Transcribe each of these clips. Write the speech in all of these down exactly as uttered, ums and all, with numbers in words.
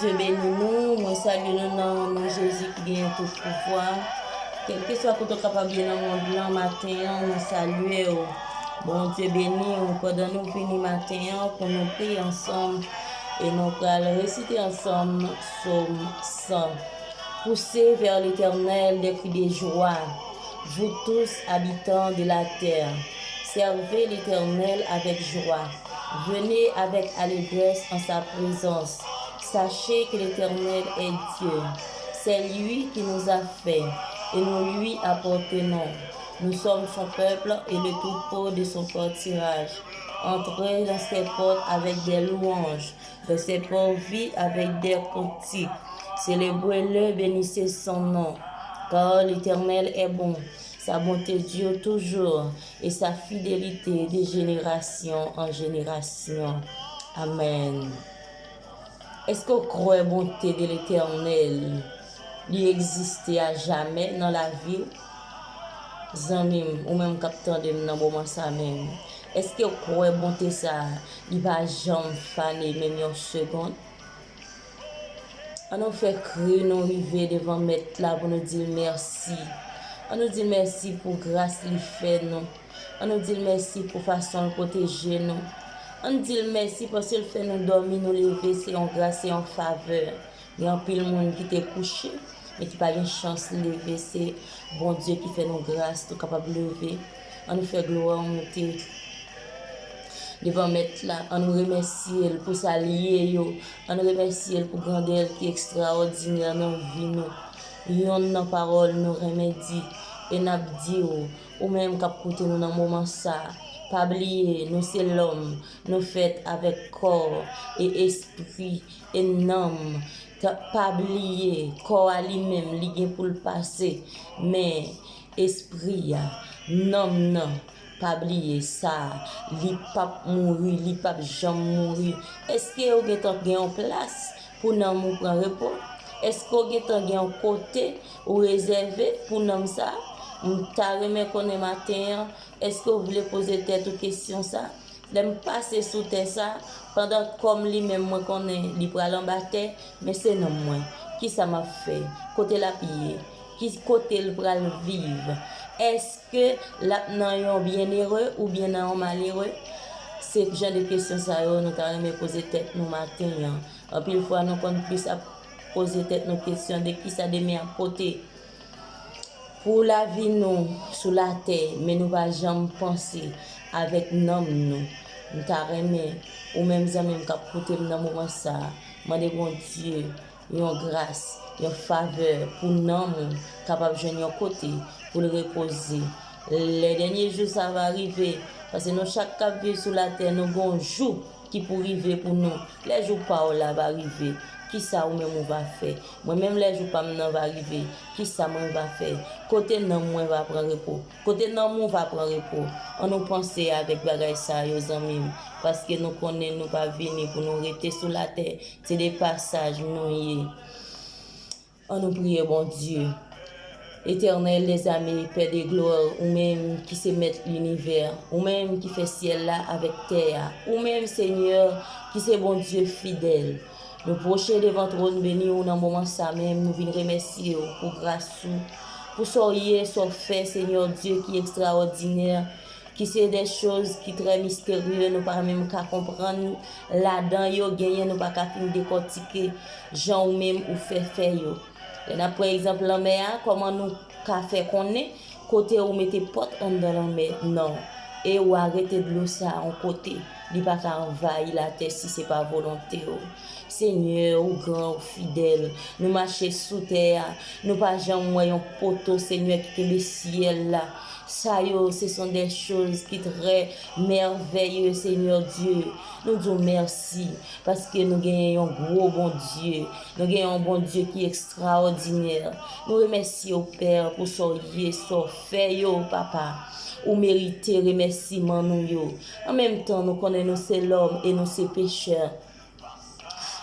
Bondye beni nou, mwen salye nou nan non Jezi ki genyen tout pouvwa. Kèlkeswa kote w kapab ye nan mond lan, maten an, nou salye w. Bondye beni w pandan nou vini maten an pou nou priye ansanm e nou pral resite ansanm Sòm san. Poussez vers l'Éternel des cris de joie, vous tous habitants de la terre. Servez l'Éternel avec joie. Venez avec allégresse en sa présence. Sachez que l'Éternel est Dieu. C'est lui qui nous a fait et nous lui appartenons. Nous sommes son peuple et le troupeau de son pâturage. Entrez dans ses portes avec des louanges, dans ses parvis avec des cantiques. Célébrez-le, bénissez son nom, car l'Éternel est bon. Sa bonte dure toujours, et sa fidélité de génération en génération. Amèn. Èske w kwè bonte de Letènèl li egziste a jamè nan lavi w? Zanmi m, ou menm k ap tande m nan moman sa menm, èske w kwè bonte sa a li pa janm fane menm yon segonn? Ann nou fè kri nou rive devan Mèt la pou nou di l mèsi. Ann nou di l mèsi pou gras li fè nou. Ann nou di l mèsi pou fason l pwoteje nou. Ann di l mèsi paske l fè nou dòmi, nou leve, se yon gras, se yon favè. Gen anpil moun ki te kouche, men ki pa gen chans leve, se Bondye ki fè nou gras, nou kapab leve. Ann nou fè glwa moute devan Mèt la, ann nou remèsye l pou sa l ye yo, ann remèsye l pou grandè l ki ekstraòdinè nan vi nou. Yonn nan pawòl nou renmen di, e n ap di w, ou menm k ap koute nou nan moman sa a, pa bliye, nou se lòm, nou fèt avèk kò e espri e nanm. Ta-, pa bliye, kò a li menm, li gen pou l pase, men espri a, nanm nan, pa bliye sa, li p ap mouri, li p ap janm mouri. Èske ou gentan gen yon plas pou nanm ou pran repo? Èske w gentan gen yon kote ou rezève pou nanm sa? M ta renmen konnen maten an, èske w vle poze tèt ou kesyon sa? Lè m pase sou tè sa, pandan kò m li menm mwen konnen li pral anba tè, men se nanm mwen. Kisa m ap fè? Kote l ap ye? Ki kote l pral viv? Èske l ap nan yon byennere oubyen nan yon malere? Se jan de kesyon sa yo nou ta renmen poze tèt nou maten an. Anpil fwa nou konn plis ap poze tèt nou kesyon de kisa demen ap pote pou lavi nou sou latè, men nou pa janm panse avèk nanm nou. M ta renmen ou menm zanmi m k ap koute m nan moman sa a, mande Bondye yon gras, yon favè pou nanm ou kapab jwenn yon kote pou l repoze. Lè dènye jou sa va rive, paske nou chak k ap viv sou latè, nou gen yon jou ki pou rive pou nou. Lè jou pa w la va rive, kisa ou menm ou va fè? Mwen menm lè jou pa m nan va rive, kisa mwen va fè? Kote nanm mwen va pran repo? Kote nanm ou va pran repo? Ann nou panse avèk bagay sa yo, zanmi m, paske nou konnen nou pa vini pou nou rete sou latè, se de pasaj nou ye. Ann nou priye Bondye. Etènèl dèzame, Pè de glwa, ou menm ki se Mèt linivè, ou menm ki fè syèl la avèk tè a, ou menm, Senyè, ki se Bondye fidèl. Nou pwoche devan twòn beni w nan moman sa menm, nou vin remèsye w pou gras ou, pou sa w ye, sa w fè, Senyè Dye, ki ekstraòdinè, ki se de choz ki trè misterye, nou pa menm ka konprann ladan yo, genyen nou pa ka fin dekòtike jan ou menm ou fè fè yo. Lè n ap pran egzanp lanmè a, kòman nou ka fè konnen kote ou mete pòt anndan lanmè? Non. E ou arete dlo sa a yon kote. Li pa ka anvayi latè si se pa volonte w. Senyè, ou gran, ou fidèl. Nou mache sou tè a. Nou pa janm wè yon poto, Senyè, ki kenbe syèl la. Sa yo, ce sont des choses qui très merveilleux, Senyè Dye. Nou di w mèsi, paske nou genyen yon gwo Bondye. Nou genyen yon Bondye ki ekstraòdinè. Nou remèsye w, Pè, pou sa w ye, sa w fè yo, Papa. Ou merite remèsiman nou yo. An menm tan, nou konnen nou se lòm e nou se pechè.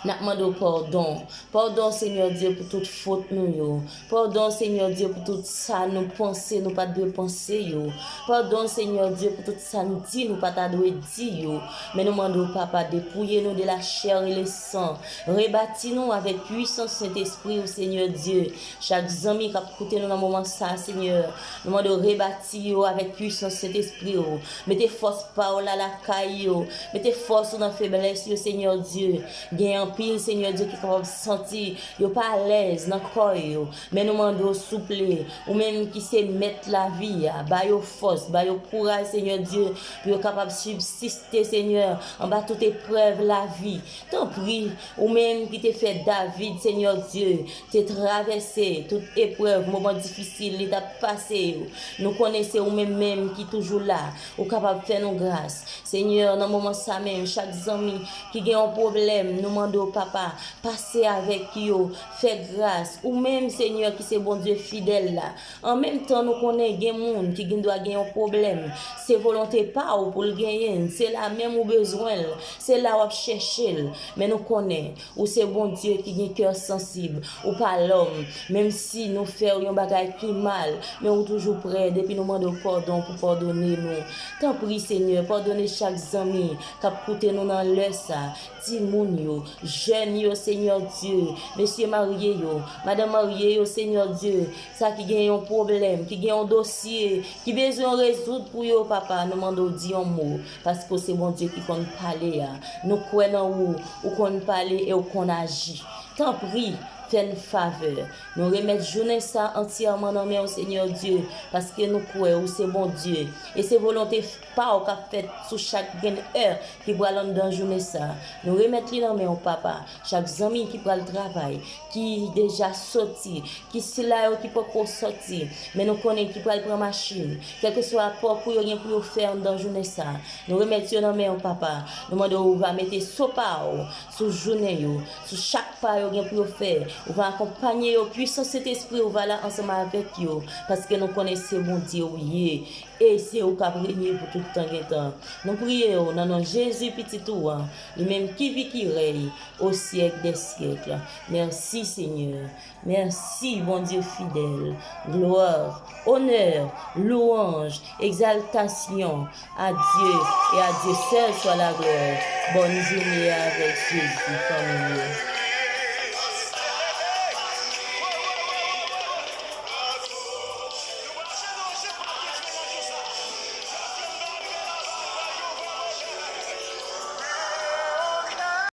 N ap mande w padon. Padon, Senyè Dye, pou tout fot nou yo. Padon, Senyè Dye, pou tout sa nou panse nou pa t dwe panse yo. Padon, Senyè Dye, pou tout sa n di nou pa ta dwe di yo. Men nou mande w, Papa, depouye nou de la chair et le sang. Rebati nou avèk pwisans Sentespri w, Senyè Dye. Chak zanmi k ap koute nou nan moman sa, Senyè, nou mande w rebati yo avèk pwisans Sentespri w. Mete fòs pa w la lakay yo. Mete fòs ou nan feblès yo, Senyè Dye. Gen anpil, Senyè Dye, ki kapab santi yo pa alèz nan kò yo. Men nou mande w, souple, ou menm ki se mèt lavi a, ba yo fòs, ba yo kouraj, Senyè Dye, pou yo kapab sibsiste, Senyè, anba tout eprèv lavi. Tanpri, ou menm ki te fè David, Senyè Dye, te travèse tout eprèv, moman difisil li t ap pase yo. Nou konnen se ou menm menm ki toujou la. Ou kapab fè nou gras. Senyè, nan moman sa menm, chak zanmi ki gen yon pwoblèm, nou mande w, Papa, pase avèk yo, fè gras. Ou menm, Senyè, ki se Bondye fidèl la. An menm tan, nou konnen gen moun ki gendwa gen yon pwoblèm. Se volonte pa w pou l genyen l. Se la menm ou bezwen l. Se la w ap chèche l. Men nou konnen ou se Bondye ki gen kè sansib. Ou pa lòm. Menm si nou fè w yon bagay ki mal, men ou toujou prè depi nou mande w padon pou padone nou. Tanpri, Senyè, padone chak zanmi k ap koute nou nan lè sa. Timoun yo, jèn yo, Senyè Dye, mesye marye yo, madanm marye yo, Senyè Dye, sa ki gen yon pwoblèm, ki gen yon dosye, ki bezwen rezoud pou yo, Papa, nou mande w di yon mo, paske w se Bondye ki konn pale a. Nou kwè nan ou, ou konn pale e ou konn aji. Tanpri, fè n favè. Nou remèt jounen sa antyèman nan men w, Senyè Dye, paske nou kwè ou se Bondye. E se volonte pa w k ap fèt sou chak grenn è ki pral anndan jounen sa. Nou remèt li nan men w, Papa. Chak zanmi ki pral travay, ki deja soti, ki sila yo ki poko soti, men nou konnen ki pral pran machin. Kèlkeswa pakou yo gen pou yo fè anndan jounen sa, nou remèt yo nan men w, Papa. Nou mande w, ou va mete so pa w sou jounen yo, sou chak pa yo gen pou yo fè. Ou va akonpanye yo, pwisans Sentespri w va la ansanm avèk yo, paske nou konnen se Bondye ou ye, e se ou k ap renye pou tout tan gen tan. Nou priye w nan non Jezi, Pitit ou an, li menm ki viv ki rèy o syèk dè syèk. Mèsi, Senyè. Mèsi, Bondye fidèl. Glwa, onè, lwanj, egzaltasyon à Dieu et à Dieu seul soit la gloire. Bòn jounen avèk Jezi, fanmi yo.